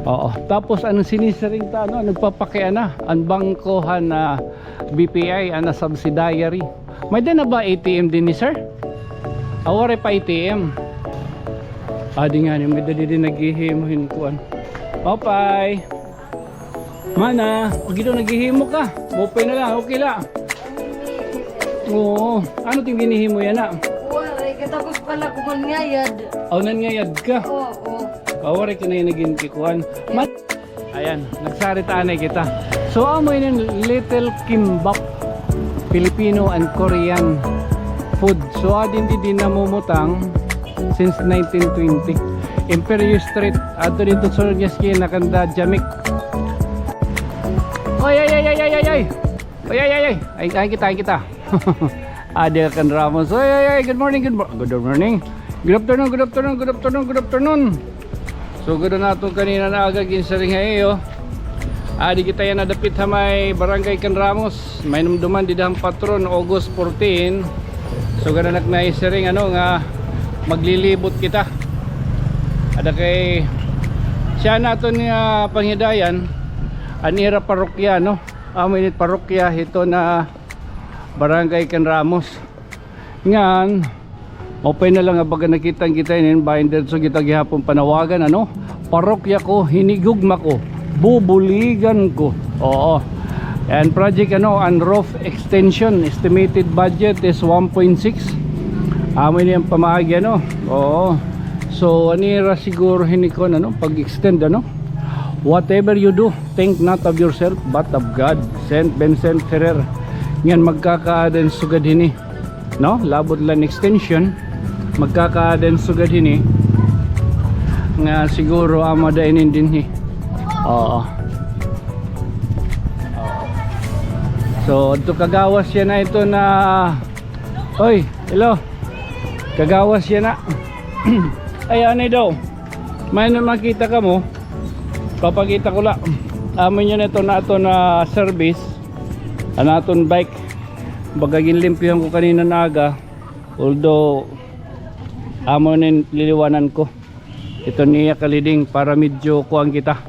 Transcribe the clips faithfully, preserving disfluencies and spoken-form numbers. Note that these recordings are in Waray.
Oo. Tapos an sinisiring ta, ano, nagpapakiana, an bangko han, ah, B P I, an subsidiary. May-ada na ba A T M dinhi, sir? Ah, waray pa A T M. Adi ngani, may-ada didi naghihimo hin kuan. Maupay. Mana, o, gid, o, naghihimo ka. Maupay na la, okay la. Oo. Ano it im ginhihimo yana? Waray, katapos pa la ko mangayad. Aw, nangayad ka? Oo. Ah, waray ka na yana ginkikuan. Ma-, ayan, nagsari ta anay kita. So, amo ini an Little Kimbap, Filipino and Korean food. So, adi didi namumutang since nineteen twenty. Imperio Street, adto didto sulod nga eskina kanda Jamik. Oy, ay, ay, ay, ay, ay, ay. Oy, ay, ay, ay. Ay, ay, kita, ay, kita. Adi kan Ramos. Oy, ay, ay, good morning, good mor-, good morning. Good afternoon, good afternoon, good afternoon, good afternoon. So, gud-on naton kanina nga aga, ginsiring ha iyo. Adi kita yana dapit ha may Barangay Can Ramos. May numduman dida han patron, August fourteen. So, gud-on ak na isiring, ano, nga maglilibot kita. Ada kay siya naton nga panghidayan, an ira parokya, no? Amo ini it parokya hito na Barangay Can Ramos. Ngan, maupay na la nga baga nakita kita inin, bahin diretso kita gihapon panawagan, ano? Parokya ko, hinigugma ko, bubuligan ko. Oo. And project, ano, an roof extension, estimated budget is one point six. Amo ini an pamaagi, ano? Oo. So, an ira siguro hinikon, ano, pag-extend, ano? Whatever you do, think not of yourself, but of God. Saint Vincent Ferrer. Ngan magkakaada hin sugad hini. No? Labot la hin extension. Magkakaada hin sugad hini. Nga siguro amo ada inin dinhi. Oo. So, adto kagawas yana ito na, oy, hello. Kagawas yana. Ay, anay daw. May na makita kamo. Papakita ko la. Amo niyan ito na aton na service. An aton bike. Baga ginlimpyohan ko kanina nga aga. Although, amo inin liliwanan ko. Ito niya kaliding para medyo kuan kita.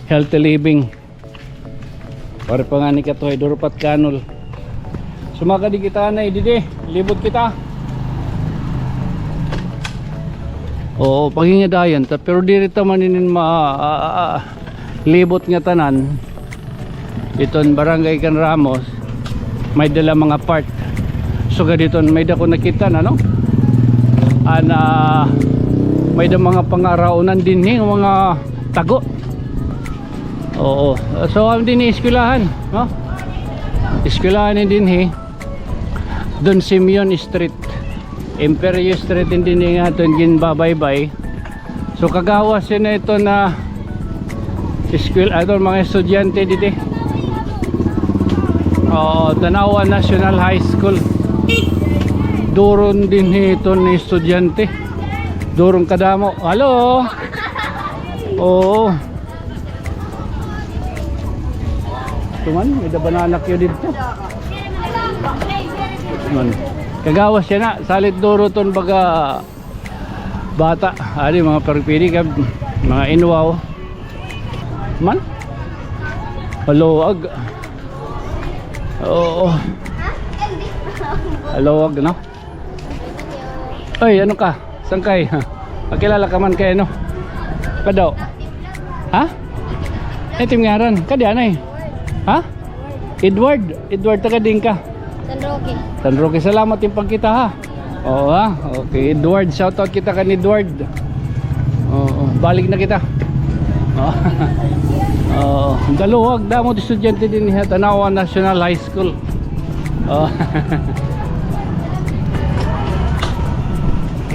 Healthy living. Waray pa ngani katuhay, duro pa it kanol. Sumaka di kita anay, didi, libot kita. Oo, paghingidayan ta, pero diri ta man inin ma-, ah, ah, ah, libot nga tanan. Iton Barangay Can Ramos, may-ada la mga part. Sugad iton, may-ada ko nakita na, no? An, ah, may-ada mga pangaraonan dinhi, mga tago. Oo. So, an dinhi eskwelahan, no? Eskwelahan ini dinhi. Don Simeon Street. Imperio Street ini dinhi nga aton ginbabaybay. So, kagawas yana ito na school, aton mga estudyante didi. Oo, Tanauan National High School. Duron dinhi iton estudyante. Duron kadamo. Hello? Oo. Ito man, may-ada banana cue didto. Man. Kagawas yana, salit duro iton baga bata. Adi, mga paripiri kag mga inwaw. Man? Maluag. Oo. Maluag, no? Oy, ano ka? San kay? Makilala ka man kay ano? Padaw. Ha? Ano it im ngaran? Kadi anay? Ha? Edward. Edward, taga diin ka? San Roque. San Roque. Salamat it im pagkita, ha? Oo, ha? Okay, Edward. Shout out kita kan Edward. Oo, balik na kita. Oo. Oo. Daluwag damo it estudyante dinhi ha Tanauan National High School. Oh.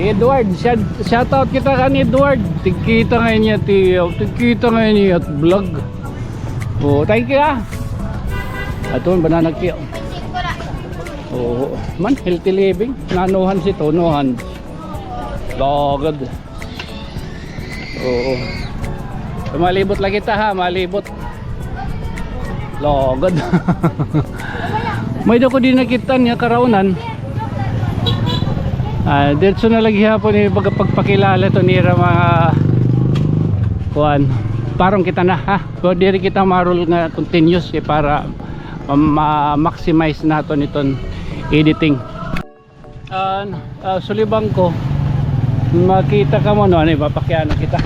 Edward, shout, shout out kita kan Edward. Tigkita ngay-an niya, ti-, tigkita ngay-an niya it vlog. Oh, thank you, ah. Aton, banana cue. Oh, man, healthy living. Nanuhan si Tonohan. Lugod. Oo. So, malibot la kita, ha, malibot. Lugod. May-ada ko didi nakit-an nga karaonan. Ah, diretso na la gihapon it pag-, pagpakilala iton ira mga kuan. Parong kita na, ha? Pero diri kita marol nga continuous, eh, para ma-maximize naton iton editing. Ah, ah, sulibang ko. Makita kamo, no? Ano, mapakiana kita.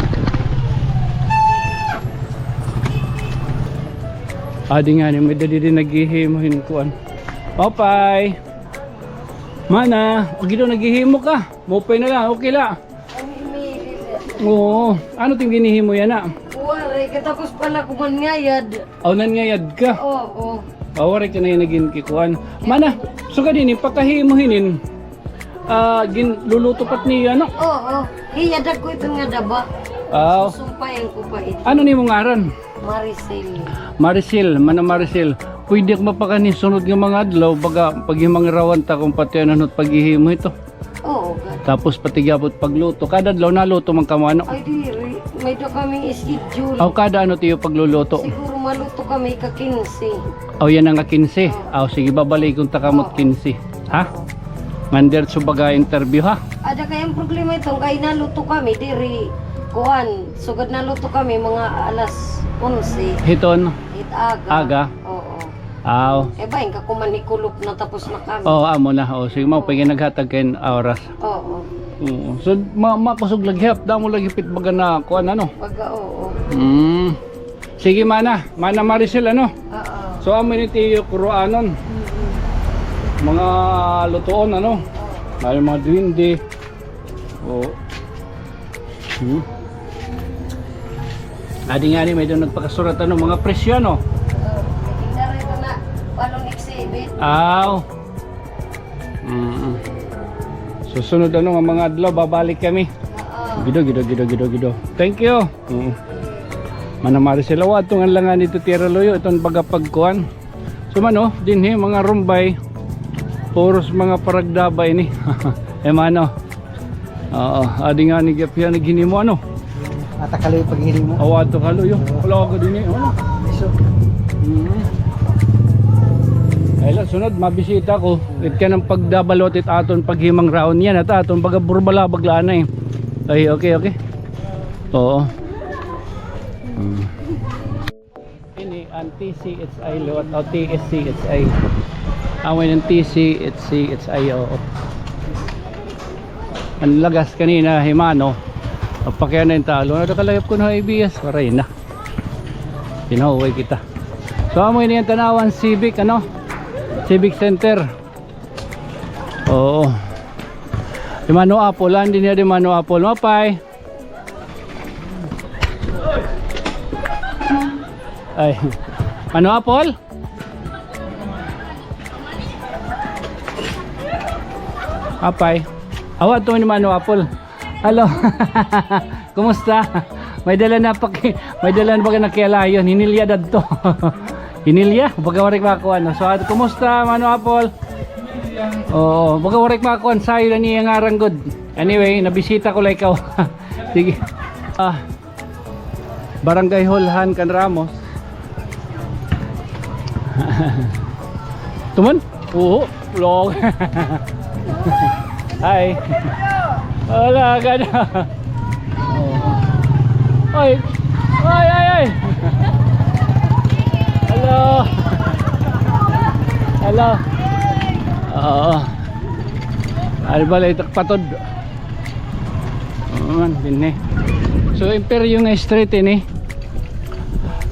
Adi ngani, may-ada didi naghihimo hin kuan. Maupay. Mana, agi daw naghihimo ka. Maupay na la, okay la. Oo. Ano it im ginhihimo yana? Waray, katapos pa la ko mangayad. Aw, nangayad ka? Oo. Aw, waray ka na yana ginkikuan. Mana, sugad hini, pagkahimo hinin, ah, ginluluto pa it niyo, ano? Oo. Hiya, dagko ito nga daba. Aw. Susumpayan ko pa ito. Ano it imo ngaran? Maricel. Maricel, Mana Maricel. Pwede ak mapakan hin sunod nga mga adlaw, baga paghimangrawan ta kon pati ano it paghihimo hito. Oo, gad. Tapos pati gihapon pagluto. Kada adlaw naluto man kamo, ano? Ay, diri. May-ada kami schedule. Aw, kada ano it iyo pagluluto? Siguro maluto kami ika-kinse. Aw, yana nga kinse. Oo. Aw, sige, babalikon ta kamo it kinse. Ha? Oo. Ngan diretso baga interview, ha? Ada kay an problema ito, kay naluto kami diri, kuan, sugad naluto kami mga alas onse. Hiton? Hit aga. Aga? Oo. Aw. Eh, bain ka kuman hikulop na tapos na kami. Oo, amo na. O, sige, mao pa gin naghatag kay oras. Oo. Oo. So, ma-, makusog la gihap, damo la gihap it baga na kuan, ano? Baga, oo. Mm. Sige, Mana. Mana Maricel, ano? Oo. So, amo ini it iyo kuroanon. Mm-mm. Mga lutoon, ano? Oo. May mga duwende. Oo. Hmm. Adi ngani, may-ada nagpakasurat, ano, mga presyo, no? Oo. May tinda rito na walong exhibit. Aw. Mm. Susunod, ano, nga mga adlaw, babalik kami. Oo. Gido, gido, gido, gido, gido. Thank you. Mm. Mana Maricel, awa, adto nga langan dito, Tierra Luyo, iton baga pagkuan. So, mano, dinhi, mga rumbay, puros mga paragdaba ini. Eh, mano. Oo, adi ngani gihap hiya naghinimo, ano? Ato kaluyo paghinimo. Aw, ato kaluyo. Oo. Wala ka dinhi, ano? Iso. Mm. Ay, la, sunod, mabisita ko. It kanang pagdabal, it aton paghimangraon yana, it aton baga burbalabag la anay. Ay, okay, okay. Oo. Mm. Ini an T C H I liwat, o, T S C H I. Amo ini an T C H C H I, oo. An lagas kanina, hi Mano. Papakiana hin talo. Nakalayap ko na A B S, waray na. Pinahuway kita. So, amo ini an Tanauan Civic, ano? Civic Center. Oo. Hi Mano Apple, ah, dinhi hi Mano Apple. Maupay. Ay. Mano Apple? Apay. Awa, ito ni Mano Apple. Hello. Kumusta? May dala na paki-, may dala na baga na kiyalayon. Hinilya dadto. Hinilya? Baga waray makuha, no? So, ato, kumusta, Mano Apple? Oo, baga waray makuha. Sayo na niya ngaran gud. Anyway, nabisita ko la ikaw. Sige. Ah, Barangay Hall han Can Ramos. Tuman? Oo, vlog. Hi. Wala ka na. Oy. Oy, oy, oy. Hello. Hello. Oo. Ano ba, lay takpatod? Oo man, dinhi. So, Imperyo nga street ini.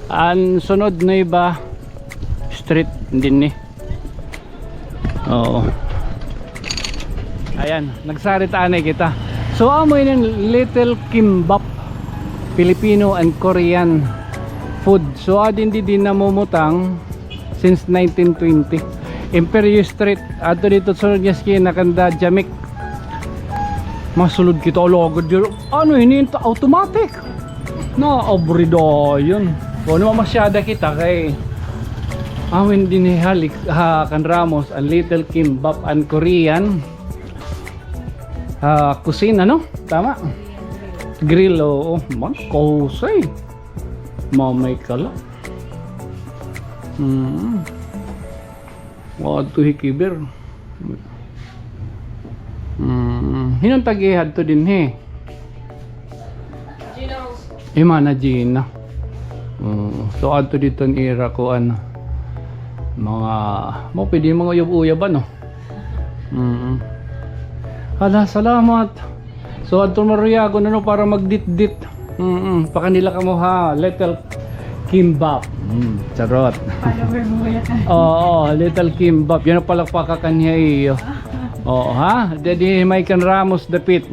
An sunod, Nueva Street dinhi. Oo. Ayan, nagsarit anay kita. So, amo ini an Little Kimbap, Filipino and Korean food. So, adin didi namumutang since nineteen twenty. Imperyo Street, adto didto sunod nga eskina kanda Jamaic. Masulod kita, alagad diri. Ano ini, automatic? Naabri dayon. Bueno, mamasyada kita kay amin dinhi ha Can Ramos an Little Kimbap, an Korean, ah, kusina, no? Tama? Grill, oo. Man, kahusay. Mamay ka la. Mm. Adto hi Kiber. Mm. Hin-o an tag-iya hadto dinhi? Hi Mana Gina. Mm. So, adto didto an ira kuan. Mga, mo, pwede mga uyab-uyab, ano? Mm. Hala, salamat. So, adto Mariagon, ano, para magditdit. Mm, pakanila kamo ha, Little Kimbap. Mm, charot. Follower mo yan. Oo, Little Kimbap. Yan ang palakpakan niya iyo. Oo, ha? Daddy Mike and Ramos, dapit.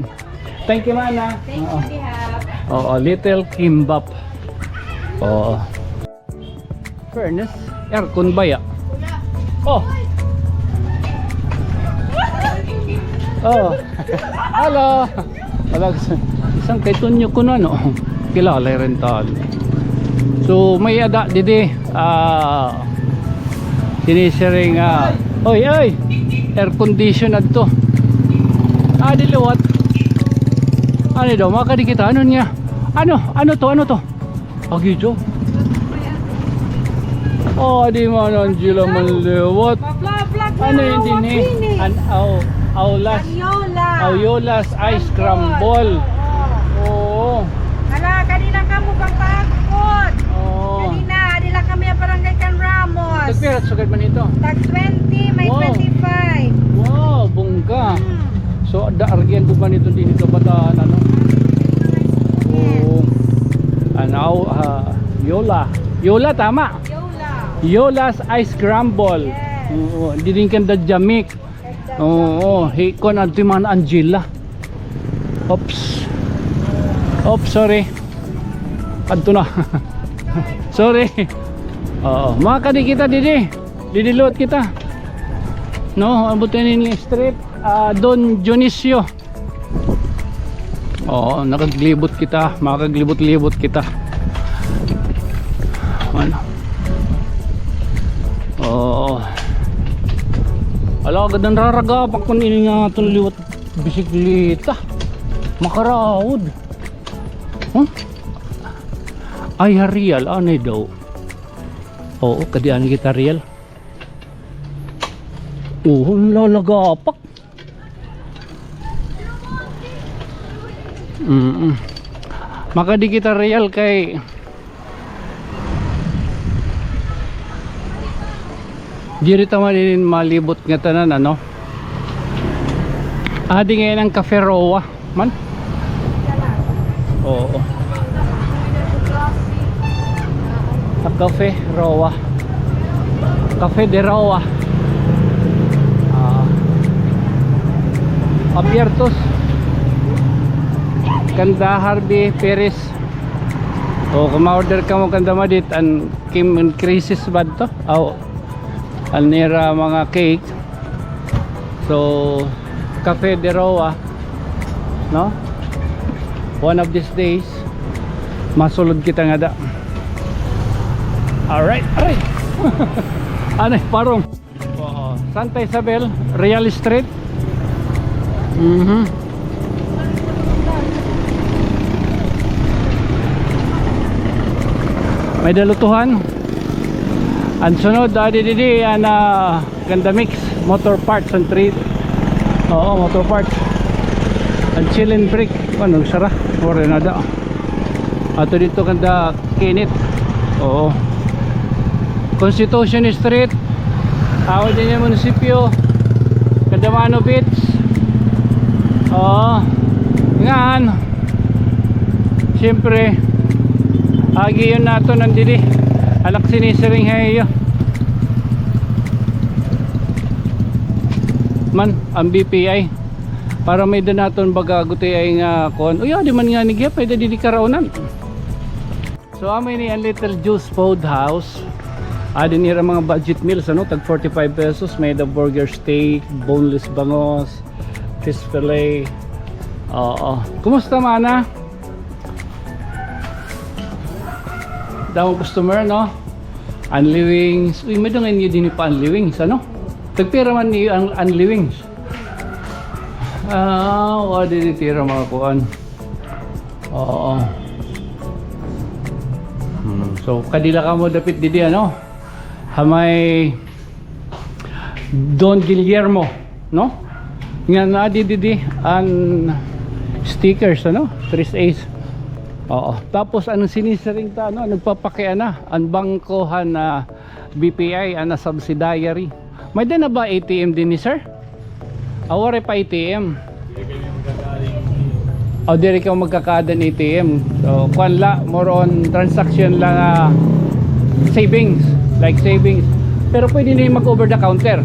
Thank you, mana. Thank you, behalf. Oo, Little Kimbap. Oo. Fairness, aircon baya. Oh. Oh. Hello. Wala, isang kay Tonyo kuno, ano. Kilala rin tawon. So, may-ada didi, ah, sinisiring, ah, oy, oy. Air condition adto. Ah, di liwat. Ano daw, makadi kita, ano niya? Ano? Ano to? Ano to? Agi jo. Oh, di man, Angela, man liwat. Ano yun din eh? An, aw, awlas. An Yola. Aw, Yola's Ice Scramble. Oo. Hala, kanina kamo pagpaagkot. Oo. Kanina, adi la kami ang barangay kan Ramos. Tagpira sugad man ito? Tag twenty, may twenty-five. Wow, bongga. Mm. So, da, argian ko ba nito din ito, Bataan, ano? Oo. Ano, ah, Yola. Yola, tama? Yola. Yola's Ice Scramble. Yes. Oo, didin kanda Jamik. Oo, hi, kuan, adto man Angela. Oops. Oops, sorry. Adto na. Sorry. Oo, makadi kita didi. Didi liwat kita. No, abot ini street, ah, Don Dionisio. Oo, nakaglibot kita, makaglibot-libot kita. Ano? Oo. Ala, gad an raragapak kon ini nga aton liwat bisikleta. Makaraod. Huh? Ay, ha Real, anay daw. Oo, kadi anay kita Real. Oo, lalagapak. Mm-mm. Makadi kita Real kay diri ta man ini malibot nga tanan, ano? Adi ngay-an an Cafe Roa man? Oo. Sa Cafe Roa. Cafe de Roa. Ah. Abiertos. Kanda Harvey Perez. O, kon ma-order kamo kanda Madit, an Kim and Crisis ba to? Aw. An ira mga cake. So, Cafe de Roa, no? One of these days, masulod kita ngada. Alright, aray. Anay, parong. Oo, Santa Isabel, Real Street. Mhm. May dalutuhan. An sunod, adi didi, an, ah, Ganda Mix, motor parts and trade. Oo, motor parts. An Chill and Brick. Ano, sara? Wala na da. Ato dito kanda Kinit. Oo. Constitution Street. Awit din yung munisipyo. Kanda Mano Beach. Oo. Ngan. Siyempre, agi yun nato nandidi. Alak sinisiring hayo. Man, an B P I. Para may da naton baga gutiay nga kuan. Uy, adi man nga ni Giyap, ay da didi karaunan. So, amo ini an Little Joe's Food House. Adi an ira mga budget meals, ano, tag forty-five pesos, may da burger, steak, boneless bangus, fish fillet. Oo. Kumusta, mana? Damo customer, no? Unli Wings. Uy, may da ngay-an niyo dinhi pa Unli Wings, ano? Tagpira man niyo an Unli Wings? Ah, wa, didi tira mga kuan. Oo. Hmm, so, kadi la kamo dapit didi, ano? Ha may Don Guillermo, no? Nga na didi an stickers, ano? Tres A's. Oo. Tapos an sinisiring ta, ano, nagpapakiana an bangko han, ah, B P I, an subsidiary. May-ada na ba A T M dinhi, sir? Ah, waray pa A T M. O, diri kamo magkakaada hin A T M. So, kuan la, more on transaction la nga savings, like savings. Pero pwede na hin mag-over the counter.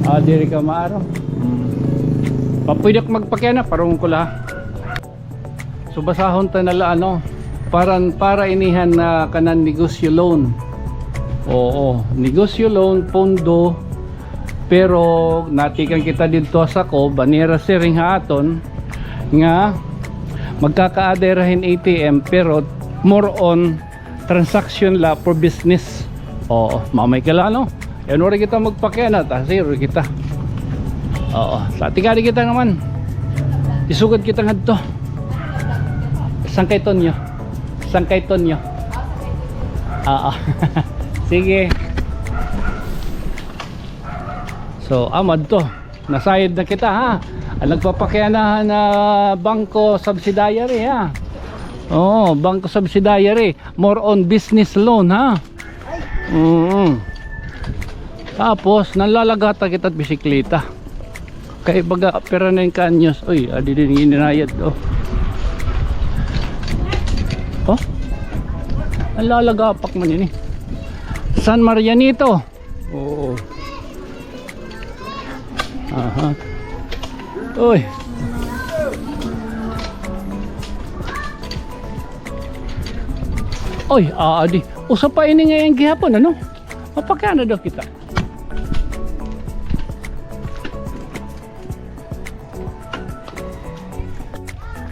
Ah, diri ka maaram. Hmm. Pa-, pwede ako magpakiana, parungon ko la. So, basahon ta na la, ano, para, para ini han, ah, kanan negosyo loan. Oo, negosyo loan, pondo. Pero natikan kita didto ha SACOB, an ira siring ha aton nga magkakaada hira hin A T M, pero more on transaction la for business. Oo, mamay ka la, no? Yan, waray kita magpakiana, ta, zero kita. Oo, sa tingadi kita naman. Isugad kita ngadto. San Caytonio. San Caytonio. Oo. Sige. So, amad to. Nasayod na kita, ha. An nagpapakiana han, ah, bangko subsidiary, ha. Oo, bangko subsidiary. More on business loan, ha. Oo. Tapos, nanlalagata kita bisikleta. Kay baga, pira na hin kaanyos. Uy, adi dinhi ginirayad, o. O? Nanlalagapak man ini. San Marianito. Oo. Aha. Uy. Uy, adi. Usa pa ini ngay-an gihapon, ano? Mapakiana daw kita.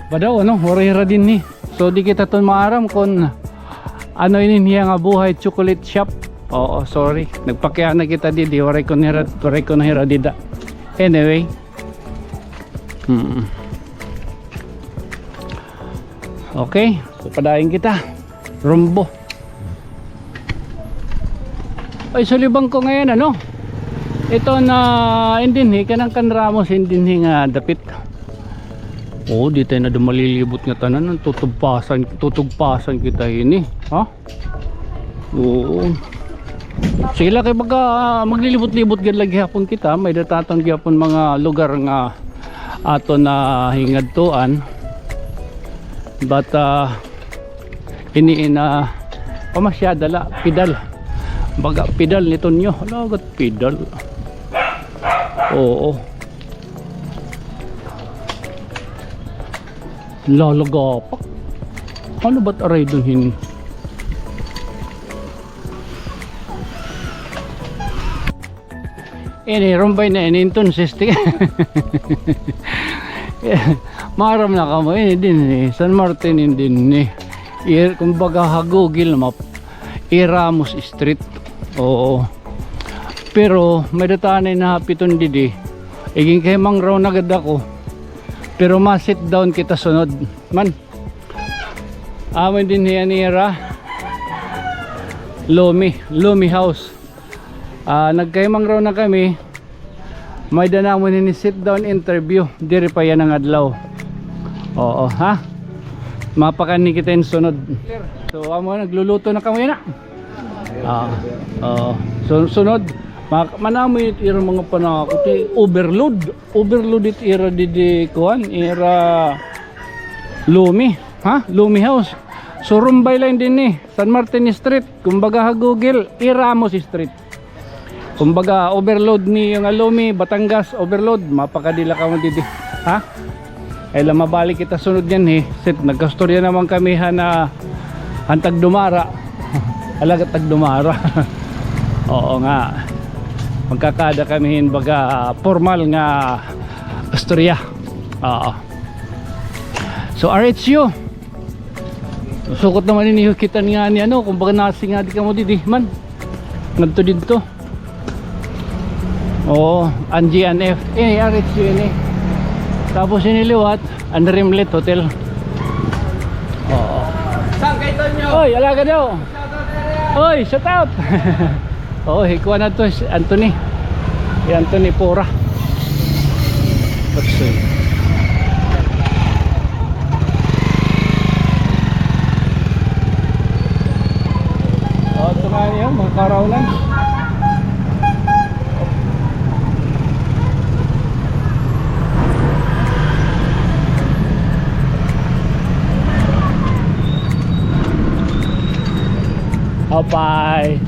Ba daw, ano, waray hira dinhi. So, di kita ton maaram kon ano ini niya nga buhay chocolate shop. Oo, sorry. Nagpakiana kita didi, waray ko na hira, waray ko na hira dida. Anyway. Hmm. Okay, so padayon kita. Rumbo. Ay, sulibang ko ngay-an, ano? Ito na, in dinhi, kanan kan Ramos, in dinhi nga dapit. Oo, di tayo na dumalilibot nga tanan. Tutugpasan, tutugpasan kita ini. Ha? Oo. Sige la kay baga, ah, maglilibot-libot gad la gihapon kita. May-ada ta ton gihapon mga lugar nga aton na hingadtuan. But, ah, ini ina pamasyada la, pidal. Baga pidal ni Tonyo. Lagat pidal. Oo. Lalagapak. Ano ba't aray dun hin-? Ini, rumbay na ini, entonces, ti-, maaram na kamo, ini dinhi, San Martin, ini dinhi. Ir-, kumbaga, ha Google Map, E. Ramos Street. Oo. Pero, may-ada ta anay nahapiton didi. Igin kay mangraw na gad ako. Pero ma-sit down kita sunod. Man. Amo dinhi an ira. Lumi, Lumi House. Ah, nagkahimangro na kami. May-ada namon ini sit down interview. Diri pa yana nga adlaw. Oo, ha? Mapakanhi kita hin sunod. So, amo, nagluluto na kamo yana. Ah, oo. So, sunod, ma-, man-amo it ira mga panakot, eh, overload. Overload it ira didi, kuan, ira Lumi. Ha? Lumi House. So, rumbay la ini dinhi, San Martin Street. Kumbaga ha Google, E. Ramos Street. Kumbaga, overload niyo nga Lumi, Batangas, overload, mapakadi la kamo didi. Ha? Ay la, mabalik kita sunod niyan, eh. Sit, nagkastorya naman kami han, ah, han tagdumara. Alagad tagdumara. Oo nga. Magkakaada kami hin baga, ah, pormal nga istorya. Oo. So, R H U. Sukot naman ini, kita nga ni ano, kumbaga nasingadi kamo didi man. Ngadto didto. Oo, an G N F. Ini, R H U ini. Tapos ini liwat, an Rimlet Hotel. Oo. San Caytonio. Oy, alaga daw. Oy, shout out. Oo, hi kuan adto, si Anthony. Hi Anthony Pora. Let's see. Ayan, mga karawlan. Opay.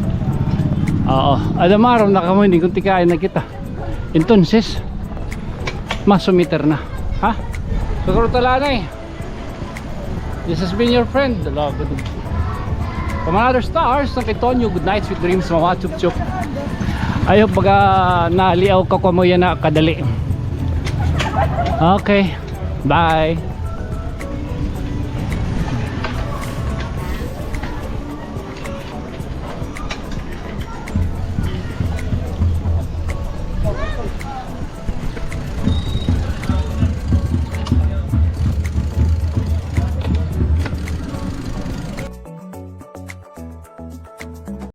Oo. Ada maram na kamo, hindi kung tikain na kita. Entonces, masumiter na. Ha? Siguro tala na eh. This has been your friend, the love. From another stars, Uncle Tonyo, good night, sweet dreams, mga chup-chup. I hope baga naliaw ka kamo yana kadali. Okay, bye.